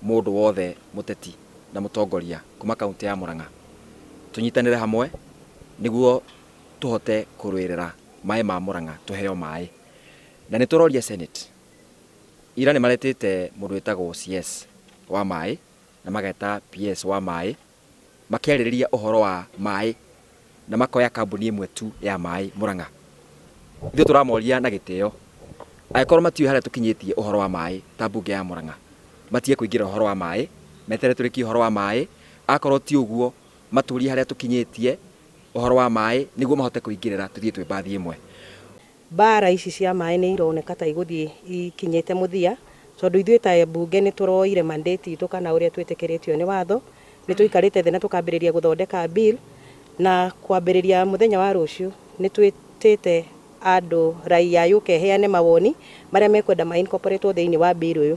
Mũndũ wothe mũteti na mũtongoria kuma kaunti ya Murang'a, tũnyitanĩre hamwe nĩguo tũhote kũrũĩrĩra maĩ ma Murang'a, tũheo maĩ. Na nĩ tũroria Senate, ira nĩ maretĩte mũndũ wĩtagwo CS wa maĩ na mageta PS wa maĩ, makĩarĩrĩria ũhoro wa maĩ na makoya kambuni ĩmwe tu ya maĩ Murang'a. Ithuĩ tũramoria na gĩtĩo, angĩkorwo matiũĩ harĩa tũkinyĩtie ũhoro wa maĩ ta mbunge ya Murang'a, matige kũingĩra ũhoro wa maĩ, metere tũrĩkie ũhoro wa maĩ. Akorwo ti ũguo, matũrie harĩa tũkinyĩtie ũhoro wa maĩ nĩguo mahote kũingĩrĩra, tũthiĩ twĩ mbathi ĩmwe. Mbara ici cia maĩ nĩ ironeka ta igũthiĩ ikinyĩte mũthia, tondũ ithuĩ ta mbunge nĩ tũroire mandate itũ kana ũrĩa twĩtĩkĩrĩtio nĩ watho. Nĩ tũikarĩte thĩ na tũkambĩrĩria gũthondeka bill, na kwambĩrĩria mũthenya wa rũciũ nĩ twĩtĩte andũ raia yũke ĩheane mawoni marĩa mekwenda ma incorporate thĩinĩ wa bill ũyũ.